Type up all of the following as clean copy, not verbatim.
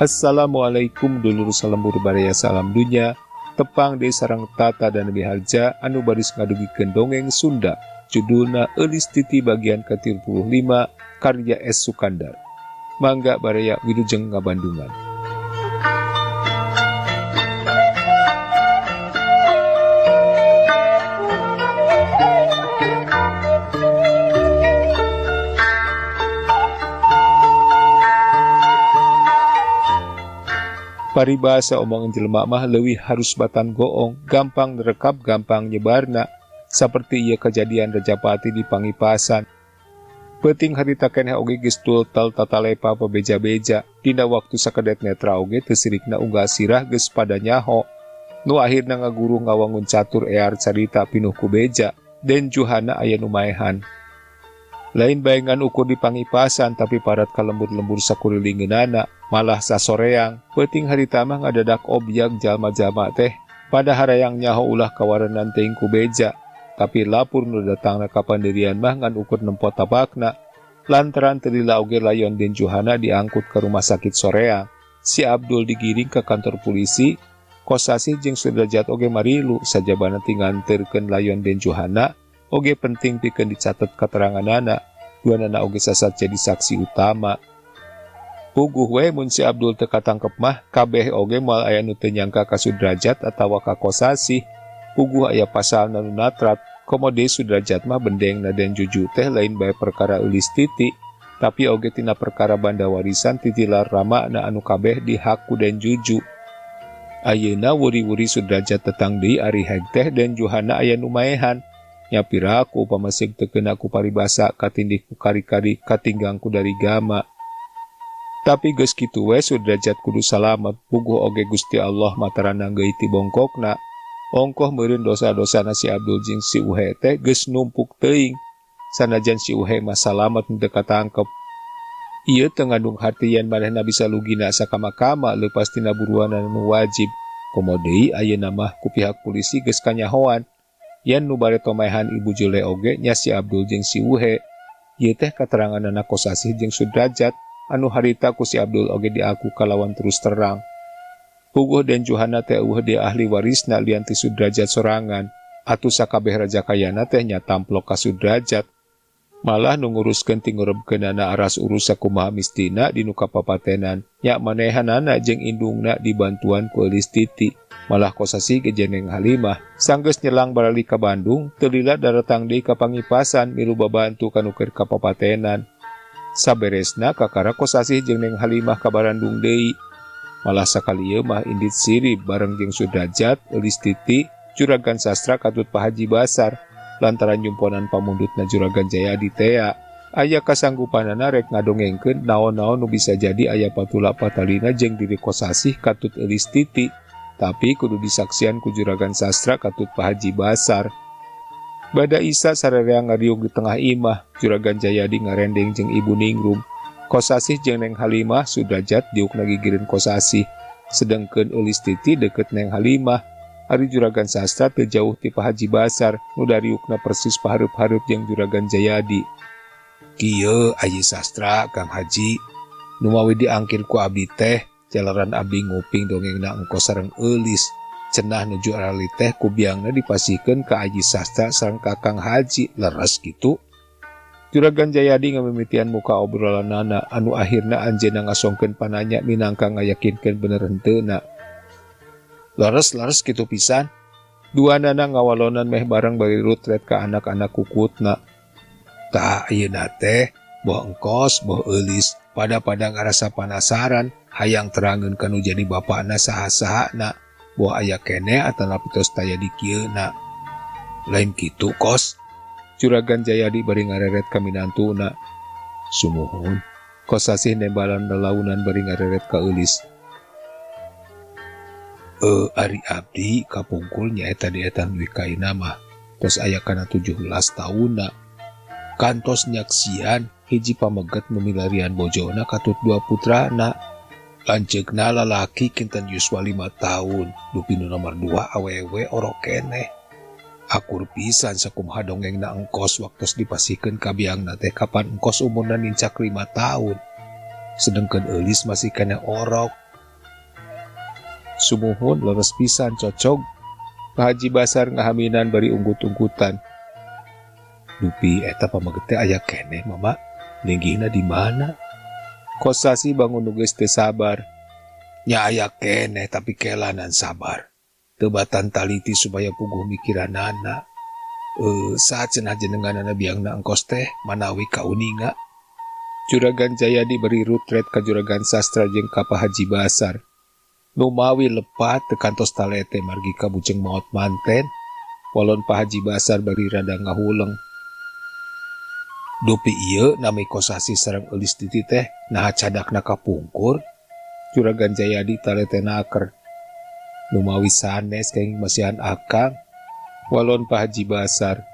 Assalamualaikum dulur salembur baraya salam dunya. Tepang deui sareng Tata dan Miharja anu baris ngadugikeun dongeng Sunda. Judulna Eulis Titi bagian ke-35 karya S. Sukandar. Mangga baraya wilujeng ngabandungan. Paribasa omongan jelema mah leuwih harus batan goong, gampang nerekap, gampang nyebarna. Saperti ieu kejadian Rajapati di Pangipasan. Peuting harita keneh oge geus tultel tatalepa pabeja-beja. Dina waktu sakedet netra oge teu sirikna unggal sirah geus pada nyaho. Nu akhirna ngaguruh ngawangun catur ear carita pinuh ku beja. Den Juhana aya nu maehan. Lain bae ngan ukur di Pangipasan tapi parat ka lembur-lembur sakurilingeunana, malah sasoreang. Peuting harita mah ngadadak obyag jalma-jalma teh pada harayang nyaho ulah kawarenan teuing ku beja. Tapi lapur nu datangna ka pandirian mah ngan ukur nempo tapakna. Lantaran teu lila oge Layon Den Juhana diangkut ke rumah sakit soreang. Si Abdul digiring ke kantor polisi. Kosasih jeung Sudrajat oge marilu sajabana ti nganterkeun Layon Den Juhana. Oge penting pikeun dicatet kateranganana. Duanana oge sasat jadi saksi utama. Puguh we mun si Abdul teu katangkep mah kabeh oge moal aya nu teu nyangka ka Sudrajat atawa ka Kosasih. Puguh aya pasalna nu natrat. Komo deui Sudrajat mah bendengna Den Juju teh lain bae perkara Eulis Titi, tapi oge tina perkara banda warisan titilar ramana anu kabeh dihak ku Den Juju. Ayeuna wuri-wuri Sudrajat tetang deui ari heg teh Den Juhana aya nu maehan. Nya piraku upama seug teu keuna ku paribasa katindih ku kari-kari katinggang ku dari gama. Tapi geus kitu we Sudrajat kudu salamet, puguh oge Gusti Allah matarana geui ti bongkokna. Ongkoh meureun dosa-dosana si Abdul jeung si Uhe teh geus numpuk teuing. Sanajan si Uhe mah salamet teu katangkep. Ieu teu ngandung harti yen manehna bisa lugina sakama-kama leupas tina buruanana nu wajib. Komo deui ayeuna mah ku pihak polisi geus kanyahoan yen nu bare tomaehan Ibu Jule oge nya si Abdul jeung si Uhe. Ieu teh kateranganana Kosasih jeung Sudrajat anu harita ku si Abdul oge diaku kalawan terus terang. Puguh Den Juhana teh eueuh dia ahli warisna lian ti Sudrajat sorangan. Atuh sakabeh raja kayana teh nya tamplok ka Sudrajat. Malah nu nguruskeun ti ngurebkeunana aras urus sakumaha mistina di nu kapapatenan. Nya manehanana jeung indungna dibantuan ku Eulis Titi. Malah Kosasih ge jeung Neng Halimah. Sanggeus nyelang barali ka Bandung, teu lila daratang deui ka Pangipasan milu babantu ka nu keur kapapatenan. Saberesna kakara Kosasih jeung Neng Halimah ka Barandung deui. Malah sakali ieu mah indit sirib bareng jeung Sudrajat, Eulis Titi, Juragan Sastra katut Pak Haji Basar. Lantaran jumponan pamundutna Juragan Jayadi tea. Aya kasanggupanana rek ngadongengkeun naon-naon nu bisa jadi aya patula patalina jeung diri Kosasih katut Eulis Titi. Tapi kudu disaksian ku Juragan Sastra katut Pak Haji Basar. Bada Isa sarerea ngariung di tengah imah, Juragan Jayadi ngarendeng jeung Ibu Ningrum. Kosasih jeung Neng Halimah Sudrajat diukna gigireun Kosasih. Sedengkeun Eulis Titi deukeut Neng Halimah. Ari Juragan Sastra teu jauh ti Pak Haji Basar, nu dariukna persis pahareup-hareup jeung Juragan Jayadi. Kieu Ayi Sastra Kang Haji, nu mawi diangkir ku abdi teh, jalaran abdi nguping dongengna engkos sareng Eulis. Cenah nuju arali teh ku biangna dipasihkeun ka Ayi Sastra sareng ka Kang Haji, leres kitu. Juragan Jayadi ngamimitian muka obrolanana anu akhirna anjeunna ngasongkeun pananya minangka ngayakinkeun bener henteuna. Leres-leres kitu pisan. Duanana ngawalonan meh bareng bari rutret ka anak-anak kukutna. Tah ayeuna teh boh engkos boh Eulis pada-pada ngarasa panasaran hayang terangeun kanu jadi bapakna saha-sahana boh aya keneh atanapi tos taya di kieuna. Lain kitu kos. Juragan Jayadi bari ngareret ka minantuna. Sumuhun. Kosasih nembalan lelaunan bari ngareret ka Eulis. Ari abdi kapungkul nyaeta di etan duwi kaina mah. Tos aya kana 17 taunna. Kantos nyaksian hiji pameget nu milarian bojona katut dua putrana. Lanceukna lalaki kinten yuswa 5 tahun, dupi nu nomor 2 awewe orok keneh. Akur pisan sakumaha dongengna engkos waktos dipasihkeun ka biangna teh kapan engkos umurna nincak 5 tahun. Sedengkeun Eulis masih keneh orok. Sumuhun leres pisan cocog. Pak Haji Basar ngahaminan bari unggut-unggutan. Dupi eta pameget teh aya keneh mama, linggihna di mana? Kosasih bangun nu geus teu sabar. Nya aya keneh tapi kelanan sabar. Teu batan taliti supaya puguh mikiranana. Saha cenah jenenganana biangna engkos teh manawi kauninga. Juragan Jayadi beri rutret ka Juragan Sastra jeung ka Pak Haji Basar. Numawi lepat teu kantos talete margi kabujeng maot manten. Walon Pak Haji Basar bari rada ngahuleng. Dupi ieu nami Kosasih sareng Eulis Titi teh naha cadakna kapungkur. Juragan Jayadi talete naker. Numawi sanes kenging masihan akang. Walon Pak Haji Basar.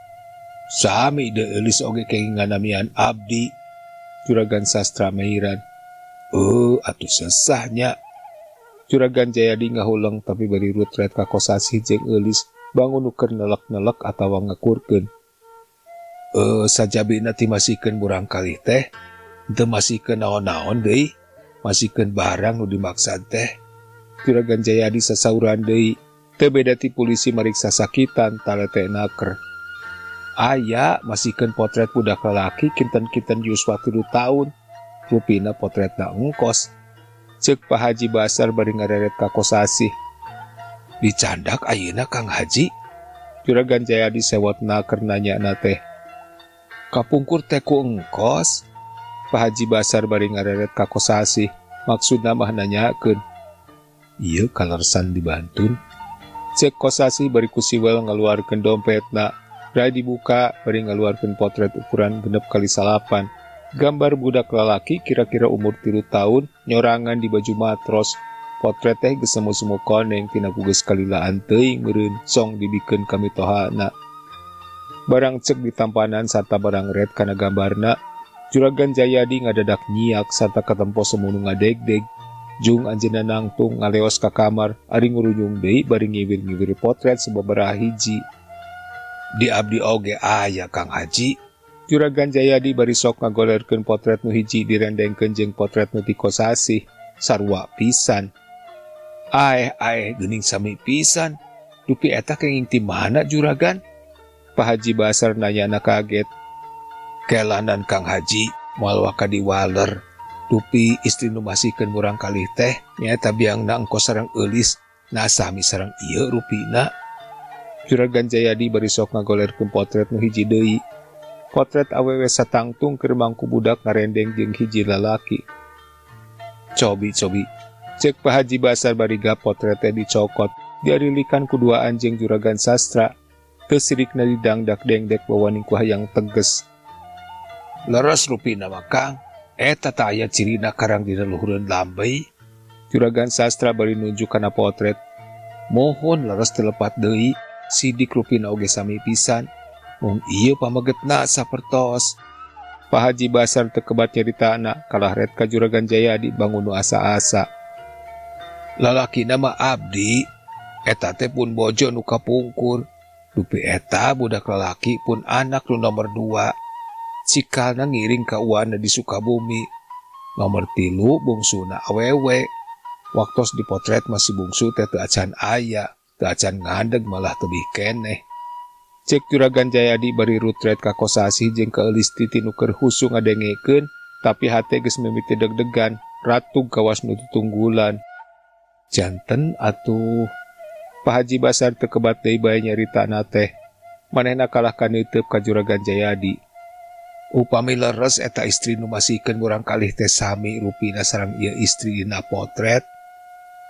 Sami de Eulis oge kenging nganamian abdi. Juragan Sastra meiran. Atuh sesahnya. Juragan Jayadi ngahuleng tapi bari rutret ka Kosasih jeung Eulis bangun nu keur nelek-nelek atawa ngakurkeun. Sajabina ti masihkeun murangkalih teh, teu masihkeun naon-naon deui, masihkeun barang nu dimaksad teh. Juragan Jayadi sasauran deui, teu beda ti polisi mariksa sakitan talete naker. Aya masihkeun potret budak lalaki kinten-kinten yuswa 3 tahun, rupina potretna engkos. Ceuk Pak Haji Basar bari ngareret ka Kosasih. Dicandak ayeuna Kang Haji? Juragan Jayadi sewot naker nanyana teh. Kapungkur teh ku engkos? Pak Haji Basar bari ngareret ka Kosasih, maksudna mah nanyakeun. Ieu kalersan dibantun. Ceuk Kosasih bari ku siwel ngaluarkeun dompetna. Rai dibuka bari ngaluarkeun potret ukuran 6 kali 9. Gambar budak lalaki kira-kira umur 3 tahun, nyorangan di baju matros. Potret teh geus semu-semu koneng tina geus kalilaan teuing meureun song dibikeun ka mitohana. Barang cek ditampanan sarta barang red kana gambarna, Juragan Jayadi ngadadak nyiak sarta katempo semunu ngadegdeg. Jung anjeunna nangtung ngaleos ka kamar, ari ngurunyung deui bari ngiwir-ngiwir potret sababaraha hiji. Di abdi oge aya Kang Haji. Juragan Jayadi bari sok ngagolerkeun potret nu hiji direndengkeun jeung potret nu ti Kosasih, sarua pisan. Aeh aeh geuning sami pisan. Dupi eta kenging ti mana Juragan? Pak Haji Basar nanyana kaget. Kelanan Kang Haji moal waka diwaler. Dupi istri nu masihkeun murangkalih teh nyaeta biangna engkos sareng Eulis, nah sami sareng ieu rupina. Juragan Jayadi bari sok ngagolerkeun potret nu hiji deui. Potret awewe satangtung keur mangku budak ngarendeng jeung hiji lalaki. Cobi-cobi. Ceuk Pak Haji Basar bari gap potret teh dicokot, diarilikan ku duaan jeung Juragan Sastra. Teu sirikna didangdak dengdek bawaning ku hayang teges. Leres rupina mah Kang, eta tah aya cirina karang dina luhureun lambey. Juragan Sastra bari nunjuk kana potret. Mohon leres teu lepat deui, sidik rupina oge sami pisan. Mung ieu pamegetna sapertos. Pak Haji Basar teu kebat nyaritana, kalah red ka Juragan Jayadi bangun nu asa-asa. Lalakina mah abdi, eta teh pun bojo nu kapungkur. Dupi eta budak lalaki pun anak nu nomor 2. Cikalna ngiring ka uana di Sukabumi. Nomor 3 bungsuna awewe. Waktos dipotret masih bungsu teh teu acan aya, teu acan ngandeg malah tebih keneh. Cek Juragan Jayadi bari rutret ka Kosasih jeung ka Eulis Titi nu keur husu ngadengekeun, tapi hate geus mimiti deg-degan, ratug kawas nu tutunggulan. Janten atuh. Pak Haji Basar teu kebat deui bae nyaritana teh. Manehna kalah kaneuteub ka Juragan Jayadi. Upami leres eta istri nu masihkeun murangkalih teh sami rupina sareng ieu istri dina potret,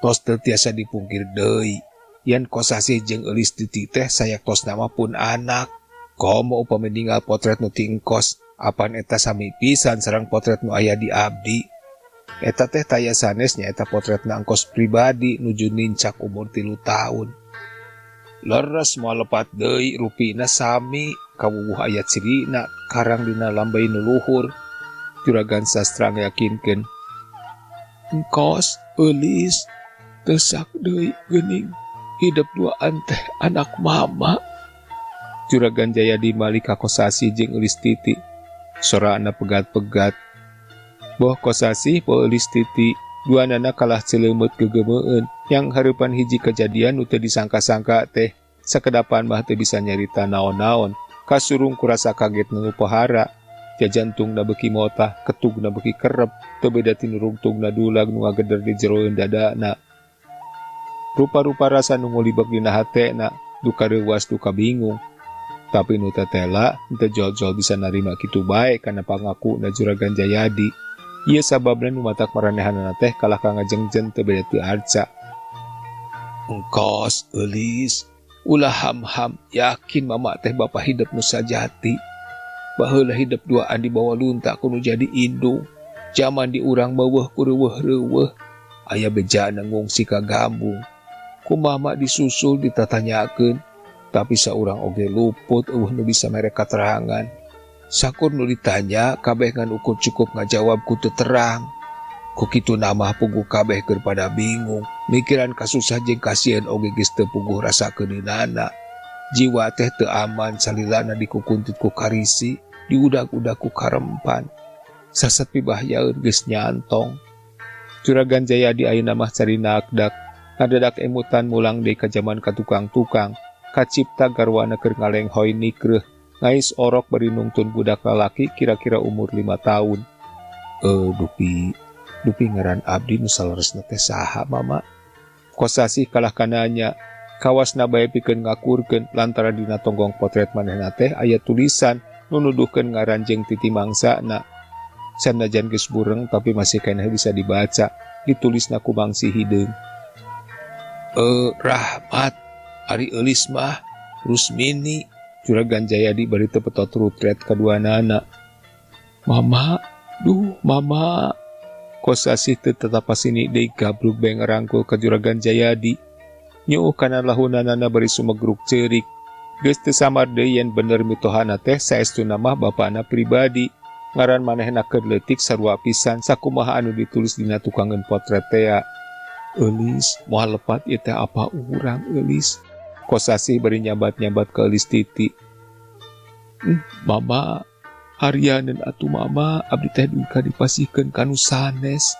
tos teu tiasa dipungkir deui. Yen Kosasih jeung Eulis Titi teh sayaktosna mah pun anak. Komo upami ninggal potret nu ti engkos, apan eta sami pisan sareng potret nu aya di abdi. Eta teh taya sanes nyaeta potretna engkos pribadi nuju nincak umur 3 tahun. Leres moal lepat deui rupina sami kawuwuh aya cirina karang dina lambey nu luhur. Juragan Sastra ngayakinkeun. Engkos Eulis tesak deui geuning hidup duaan teh anak mama. Juragan Jayadi malik ka Kosasih jeung Eulis Titi. Sorana pegat-pegat. Boh Kosasih boh Eulis Titi Duanana kalah celeumut gegeumeueun yang hareupan hiji kejadian nu teu disangka-sangka teh. Sakedapan mah teu bisa nyarita naon-naon. Kasurung kurasa kaget nu pohara. Jajantungna beuki motah, ketugna beuki kerep, teu beda ti nu rungtungna dulag nu ngageder di jeroeun dadana. Rupa-rupa rasa nu ngulibeg dina hatena, duka reuwas duka bingung. Tapi nu tetela teu jol-jol bisa narima kitu bae kana pangakuna Juragan Jayadi. Ieu sababna nu matak maranehanana teh kalah ka ngajengjen teu beda ti arca. Engkos eulis, ulah ham-ham, yakin mama teh bapa hidup nu sajati. Baheula hidup duaan dibawa lunta ku nu jadi indung. Jaman di urang beuweuh ku reuweuh-reuweuh. Aya bejana ngungsi ka Gambung. Ku mama disusul ditatanyakeun, tapi saurang oge luput euweuh nu bisa mere katerangan. Sakur nu ditanya kabeh ngan ukur cukup ngajawab ku teu terang. Ku kitu namah puguh kabeh keur pada bingung, mikiran kasusah jeung kasieun oge geus teu puguh rasa keuneunana. Jiwa teh teu aman salilana dikukuntit ku karisi, diudag-udag ku karempan. Sasat pibahyaeun geus nyantong. Juragan Jayadi ayeuna mah carina akdak, ngadadak emutan mulang deui ka jaman ka tukang-tukang. Kacipta garwana keur ngalenghoy nikreuh, ngais orok bari nungtun budak lalaki kira-kira umur 5 tahun. Dupi ngaran abdi nu saleresna teh saha mama? Kosasih kalah kananya, kawasna bae pikeun ngakurkeun lantaran dina tonggong potret manehna teh aya tulisan nu nuduhkeun ngaran jeung titi mangsana. Sanajan geus bureng tapi masih keneh bisa dibaca, ditulisna ku mangsi hideung. Rahmat, ari eulis mah Rusmini. Juragan Jayadi bari teu petot rutret kaduanana. Mama, duh mama. Kosasih teu tetapasini deui gabrug bae ngarangkul ka Juragan Jayadi. Nyuuh kana lahunanana bari sumegruk ceurik. Geus teu samar deui yen bener mitohana teh saestuna mah bapana pribadi. Ngaran manehna keur leutik sarua pisan sakumaha anu ditulis dina tukangeun potret tea. Eulis, moal lepat ieu teh apa urang eulis. Kosasih bari nyambat-nyambat ke Eulis Titi. Mama, harianeun atuh mama, abdi teh dugi ka dipasihkeun ka nu sanes.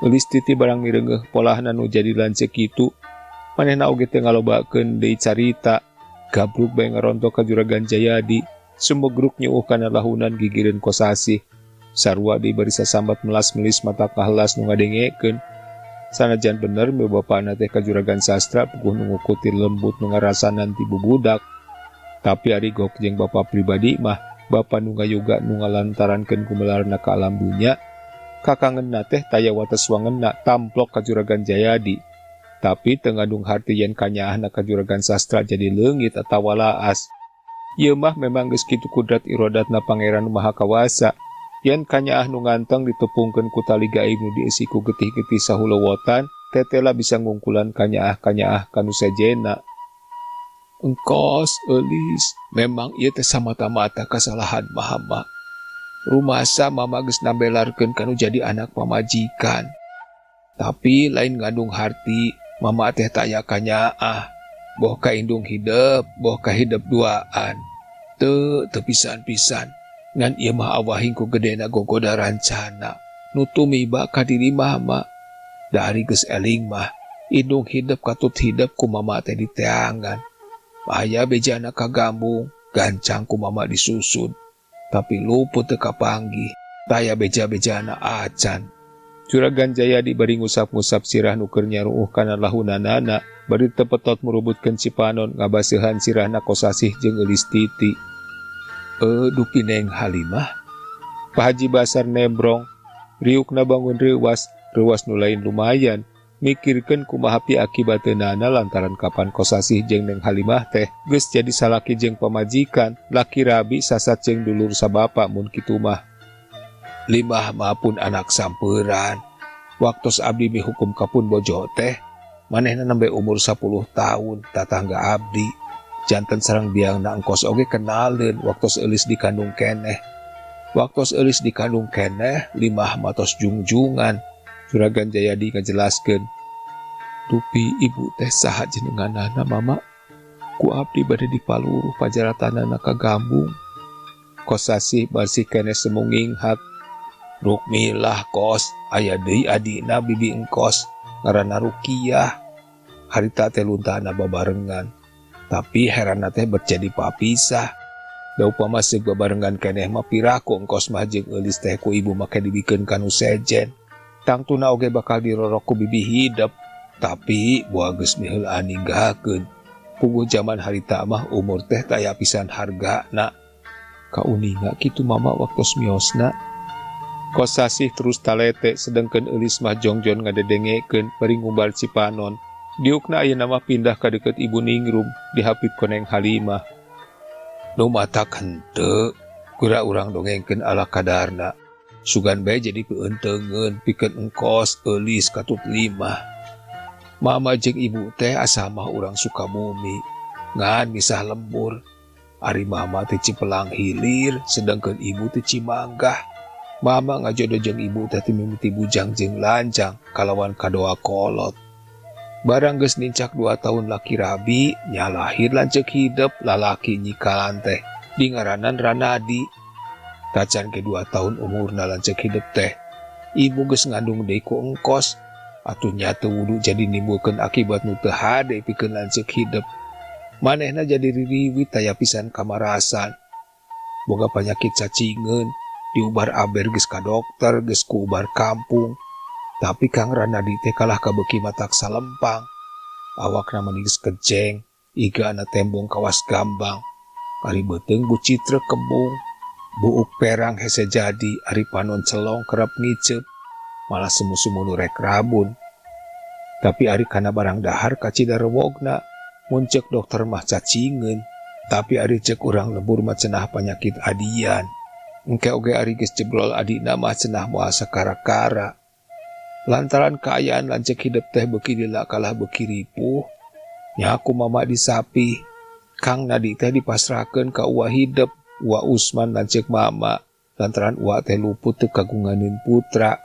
Eulis Titi barang mireungeuh polahna nu jadi lanceuk kitu. Manehna oge teu ngalobakeun deui carita. Gabrug bae ngarontok ka Juragan Jayadi. Sumegruk nyuuh kana lahunan gigireun Kosasih. Sarua deui bari sasambat melas-melis mata kahelas nu ngadengekeun. Sanajan bener meu bapana teh ka Juragan Sastra puguh nu ngukuti lembut nu ngarasanan ti bubudak. Tapi ari gok jeung bapa pribadi mah bapa nu ngayoga nu ngalantarankeun gumelarna ka alam dunya, kakangenna teh taya wates wangenna tamplok ka Juragan Jayadi. Tapi teu ngandung harti yen kanyaahna ka Juragan Sastra jadi leungit atawa laas. Ieu mah memang geus kitu kudrat irodatna Pangeran Maha Kawasa. Yen kanyaah nu nganteng ditepungkeun ku tali gaib nu dieusi ku getih-getih sahulewotan, tetela bisa ngungkulan kanyaah-kanyaah kanu sejena. Engkos, eulis, memang ieu teh samata-mata kasalahan mama. Rumasa mama geus nambelarkeun kanu jadi anak pamajikan. Tapi lain ngandung harti, mama teh taya kanyaah. Boh ka indung hidep, boh ka hidep duaan. Teu, teu pisan-pisan. Ngan ieu mah awahing ku gedena gogoda rancana. Nu tumiba ka diri mama. Dari geus eling mah, indung hidep katut hidep ku mama teh diteangan. Bahaya bejana ka Gambung, gancang ku mama disusun. Tapi luput teu kapanggih, taya beja-bejana acan. Juragan Jayadi bari ngusap-ngusap sirah nu keur nyaruuh kana lahunanana, bari teu petot murubutkeun cipanon ngabaseuhan sirahna Kosasih jeung Eulis Titi. Dupi Neng Halimah. Pak Haji Basar nembrong, riukna bangun reuwas, reuwas nu lain lumayan. Mikirkeun kumaha pi akibateunana lantaran kapan Kosasih jeung Neng Halimah teh geus jadi salaki jeung pamajikan, laki rabi sasat jeung dulur sabapa mun kitu mah. Limah mah pun anak samperan. Waktos abdi mihukum kapun bojo teh, manehna nembe umur 10 tahun, tatangga abdi. Janten sareng biangna engkos oge kenaleun waktos eulis dikandung keneh. Waktos eulis dikandung keneh, limah matos jungjungan. Juragan Jayadi ngajelaskeun. Dupi ibu teh saha jenenganana mama? Ku abdi bade dipaluruh pajaratanana ka Gambung. Kosasih masih keneh semunging hak. Rukmilah kos aya deui adina bibi engkos ngaranna Rukiah. Harita teh luntahna babarengan. Tapi heranna teh bet jadi papisah. Da upama seug babarengan keneh mah piraku engkos mah jeung Eulis teh ku ibu make dibikeun ka nu sejen. Tangtuna oge bakal dirorok ku bibi hidep. Tapi buah geus miheulaan ninggalkeun. Puguh jaman harita mah umur teh taya pisan hargana. Kauninga kitu mama waktos miosna. Kosasih terus talete sedengkeun Eulis mah jongjon ngadedengekeun bari ngumbar cipanon. Diukna ayeuna mah pindah ka deukeut ibu ningrum dihapit ku Neng Halimah. Nu matak henteu gura urang dongengkeun ala kadarna. Sugan bae jadi peueunteungeun pikeun engkos Eulis katut limah. Mama jeung ibu teh asa mah urang Sukabumi ngan misah lembur. Ari mama teh Cipelang Hilir sedengkeun ibu teh Cimanggah. Mama ngajodoh jeung ibu teh mimiti bujang jeung lanjang kalawan kadoa kolot. Barang geus nincak 2 tahun laki rabi, nya lahir lanceuk hidep lalaki nyikalan teh dingaranan Ranadi. Tacan ke 2 tahun umurna lanceuk hidep teh, ibu geus ngandung deui ku engkos. Atuh nya teu wudu jadi nimbulkeun akibat nu teu hade pikeun lanceuk hidep. Manehna jadi ririwit taya pisan kamarasan. Boga panyakit cacingeun, diubar aber geus ka dokter, geus ku ubar kampung. Tapi Kang Ranadi teh kalah kabeuki matak salempang. Awakna mah geus kejeng, igana tembong kawas gambang. Ari beuteung bucitra kembung, buuk perang hese jadi, ari panon celong kerap ngiceup. Malah semu-semu nu rek rabun. Tapi ari kana barang dahar kacida rewogna, mun ceuk dokter mah cacingeun. Tapi ari ceuk urang lembur mah cenah panyakit adian. Engke oge ari geus jebrol adina mah cenah moal sakara-kara. Lantaran kaayaan lanceuk hidep teh beuki lila kalah beuki ripuh, nya ku mama disapih. Kang Nadi teh dipasrahkeun ka uwa hidep, uwa Usman lanceuk mama. Lantaran uwa teh luput teu kagunganeun putra.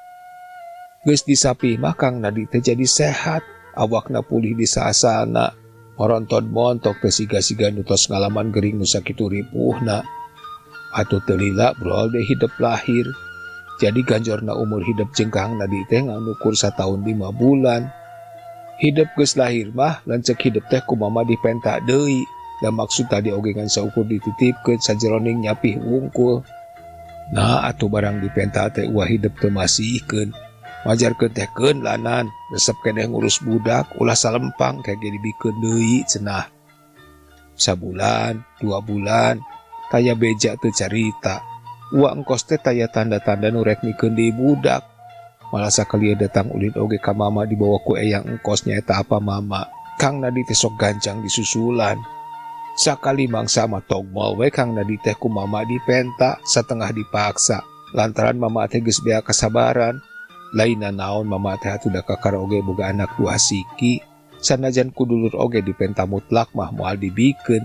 Geus disapih mah Kang Nadi teh jadi sehat, awakna pulih di saasana. Moronton montok teh siga-siga nu tos ngalaman gering nu sakitu ripuhna. Atuh teu lila brol deh hidep lahir. Jadi ganjorna umur hidep jeung Kang Nadi teh nganukur sataun 5 bulan. Hidep geus lahir mah lanceuk hidep teh ku mama dipenta deui. Da maksud tadi oge ngan saukur dititipkeun sajeroning nyapih wungkul. Nah atuh barang dipenta teh uah hidep teu masihkeun. Majarkeun teh keun lanan, resep keneh ngurus budak ulah salempang kayak ge dibikeun deui cenah. Sabulan, 2 bulan, taya beja teu carita. Uwa engkos teh taya tanda-tanda nu rek mikeun deui budak. Malah sakali datang ulin oge ka mama dibawa ku eyang engkos nyaeta apa mama. Kang Nadi teh sok gancang disusulan. Sakali mangsa mah togmol we Kang Nadi teh ku mama dipenta satengah dipaksa. Lantaran mama teh geus bea kasabaran. Lainna naon mama teh atuh da kakara oge boga anak 2 siki. Sanajan ku dulur oge dipenta mutlak mah moal dibikeun.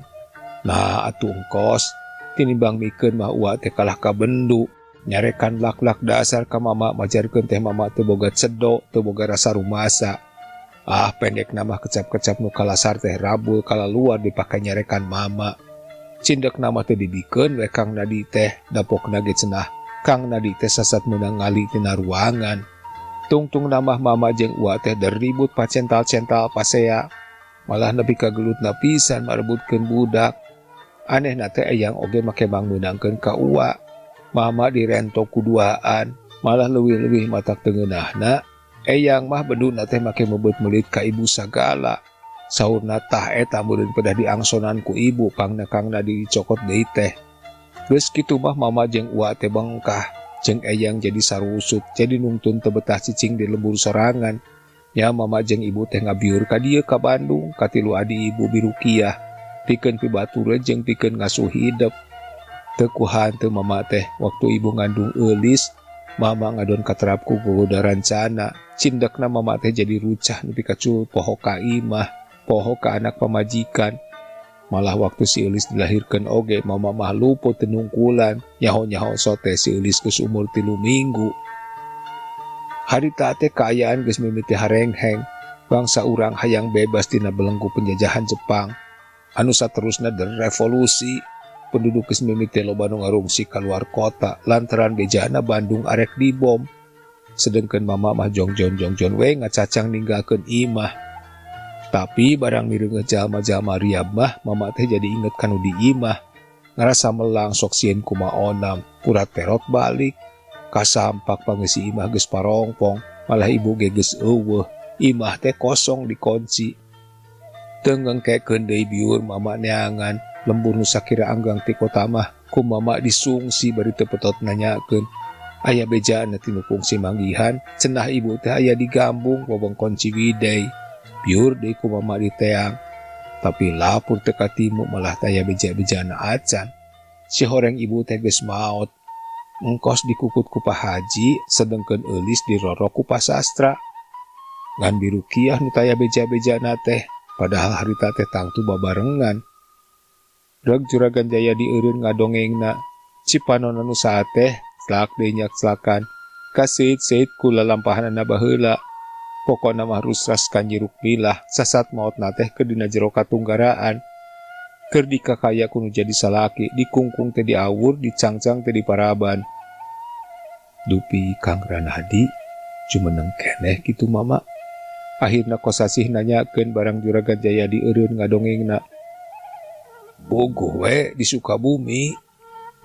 Nah atuh engkos tinimbang mikeun mah uwa teh kalah ka bendu. Nyarekan lak-lak dasar ka mama majarkeun teh mama teu boga cedo, teu boga rasa rumasa. Ah pendek nama kecap-kecap nu kalasar teh rabul kalaluar dipake nyarekan mama. Cindek nama teh dibikeun we Kang Nadi teh dapokna ge cenah. Kang Nadi teh sasat meunang ngali tina ruangan. Tungtung namah mama jeung uwa teh deribut pacental-cental pasea. Malah nepi ka gelutna pisan marebutkeun budak. Anehna teh eyang oge make mangmeunangkeun ka uwa. Mama dirento kuduaan, malah leuwih-leuwih matak teu ngeunahna. Eyang mah beduna teh make mebet melit ka ibu sagala. Saurna tah eta meureun pedah diangsonan ku ibu pangna Kang Nadi dicokot deui teh. Geus kitu mah mama jeung uwa teh bengkah, jeung eyang jadi sarusut, jadi nungtun teu betah cicing di lembur sorangan. Nya mama jeung ibu teh ngabiur ka dieu ka Bandung, ka tilu adi ibu Birukiah. Pikeun pibatureun jeung pikeun ngasuh hidep. Teu kuhan teu mama teh waktu ibu ngandung Eulis, mama ngadon katerap ku gogoda rancana. Cindekna mama teh jadi rucah nepi ka cul poho ka imah, poho ka anak pamajikan. Malah waktu si Eulis dilahirkeun oge mama mah luput teu nungkulan, nyaho-nyaho sote si Eulis geus umur 3 minggu. Harita teh kaayaan geus mimiti harengheng, bangsa urang hayang bebas tina belenggu penjajahan Jepang. Anu saterusna der revolusi. Penduduk geus mimiti loba nu ngarungsi kaluar kota lantaran bejana Bandung arek dibom. Sedengkeun mama mah jongjon-jongjon we ngacacang ninggalkeun imah. Tapi barang mireungeuh jalma-jalma riab mah mama teh jadi inget kanu di imah. Ngarasa melang sok sieun kumaonam, kurat perot balik. Kasampak pangeusi imah geus parongpong, malah ibu ge geus eueuh. Imah teh kosong dikunci. Teu ngengkekeun deui biur mama neangan, lembur nu sakira anggang ti kota mah ku mama disungsi bari teu petot nanyakeun. Aya bejana ti nu kungsi manggihan, cenah ibu teh aya di Gambung wewengkon Ciwidey. Biur deui ku mama diteang. Tapi lapur teu katimu malah taya beja-bejana acan. Si horeng ibu teh geus maot. Engkos dikukut ku Pak Haji, sedengkeun eulis dirorok ku Pak Sastra. Ngan birukiah nu taya beja-bejana teh, padahal harita teh tangtu babarengan. Reg Juragan Jaya dieureun ngadongengna. Cipanona nu saat teh celak deui nyaklakan. Kaseuit-seuit ku lalampahanana baheula. Pokona mah rusras kanyiruk milah, sasat maotna teh keur dina jero katunggaraan. Keur dikakaya ku nu jadi salaki, dikungkung teh diawur, dicangcang teh diparaban. Dupi Kang Ranadi jumeneng keneh kitu mama. Akhirna Kosasih nanyakeun barang Juragan Jaya dieureun ngadongengna. Bogoh we di Sukabumi.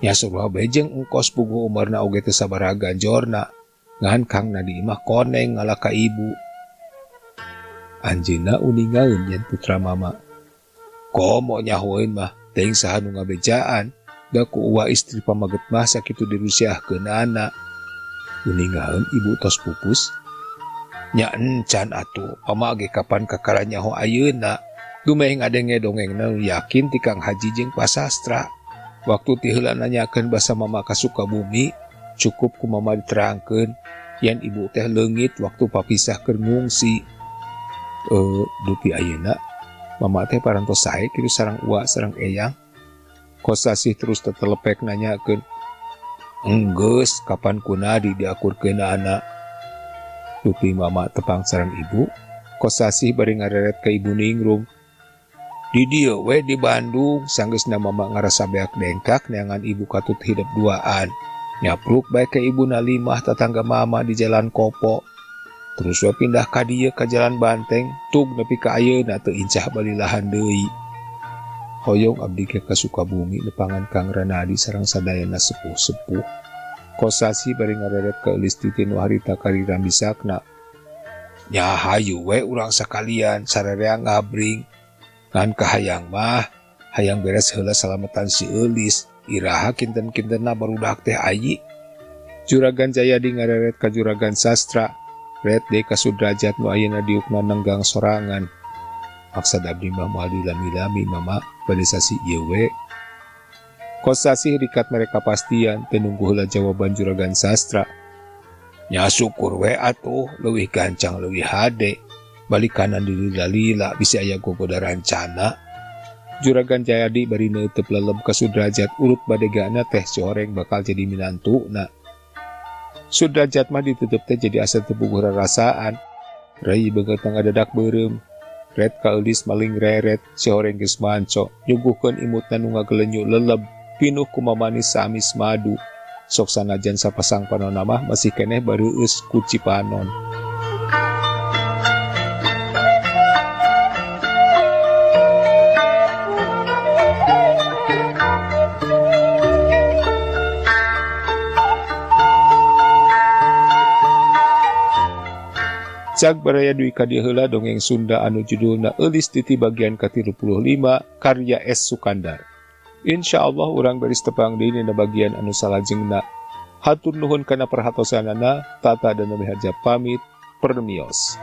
Nya sarua bae jeung engkos puguh umarna oge teu sabaraha ganjorna. Ngan Kang Nadi mah koneng ngalah ka ibu. Anjeunna uningaeun yen putra mama. Komo nyahoeun mah teuing saha nu ngabejaan, da ku uwa istri pamaget mah sakitu dirusiahkeunana. Uningaeun ibu tos pupus. Nya encan atuh, mama ge kapan kakara nyaho ayeuna. Dumeh ngadenge dongengna nu yakin ti Kang Haji jeung Pak Sastra. Waktu ti heula nanyakeun basa mama ka Sukabumi, cukup ku mama diterangkeun yen ibu teh leungit waktu papisah keur ngungsi. Dupi ayeuna mama teh parantos sae kitu sareng uwa sareng eyang. Kosasih terus tetelepek nanyakeun. Enggeus kapan kunadi diakurkeun anak. Dupi mama tepang sareng ibu, Kosasih bari ngareret ka ibu ningrum. Di dieu we di Bandung, sanggeusna mama ngarasa beak dengkak neangan ibu katut hidep duaan. Nyapruk bae ka ibu nalimah tatangga mama di Jalan Kopo. Terus we pindah ka dieu ka Jalan Banteng, tug nepi ka ayeuna teu incah balilahan deui. Hoyong abdi ge ka Sukabumi nepangan Kang Ranadi sareng sadayana sepuh-sepuh. Kosasih bari ngareret ka eulis titi nu harita kariram bisakna. Nya hayu we urang sakalian sarerea ngabring. Ngan kahayang mah, hayang beres heula salametan si Eulis. Iraha kinten-kintenna barudak teh ayi. Juragan Jayadi ngareret ka Juragan Sastra. Ret deui ka Sudrajat nu ayeuna diukna nenggang sorangan. Maksad abdi mah moal dilami-lami mama bade sasi ieu we. Kosasih rikat mereka pastian teu nunggu heula jawaban Juragan Sastra. Nya syukur we atuh, leuwih gancang leuwih hade. Balik kanan dilila-lila bisi aya gogoda rancana. Juragan Jayadi bari neuteup leleb ka Sudrajat urut badegana teh si horeng bakal jadi minantuna. Sudrajat mah ditutup teh jadi asa teu puguh rarasaan. Rai beungeut ngadadak beureum. Ret ka eulis maling reret si horeng geus manco nyuguhkeun imutna nu ngagelenyu leleb pinuh ku mamanis saamis madu. Sok sanajan sapasang panonna mah masih keneh bareueus ku cipanon. Cag baraya duwi ka dieu heula dongeng Sunda anu judulna Eulis Titi bagian ka-35 karya S. Sukandar. Insyaallah urang beris tepang deui dina bagian anu salajengna. Hatur nuhun kana perhatosanana, Tata dan Nami Harja pamit, permios.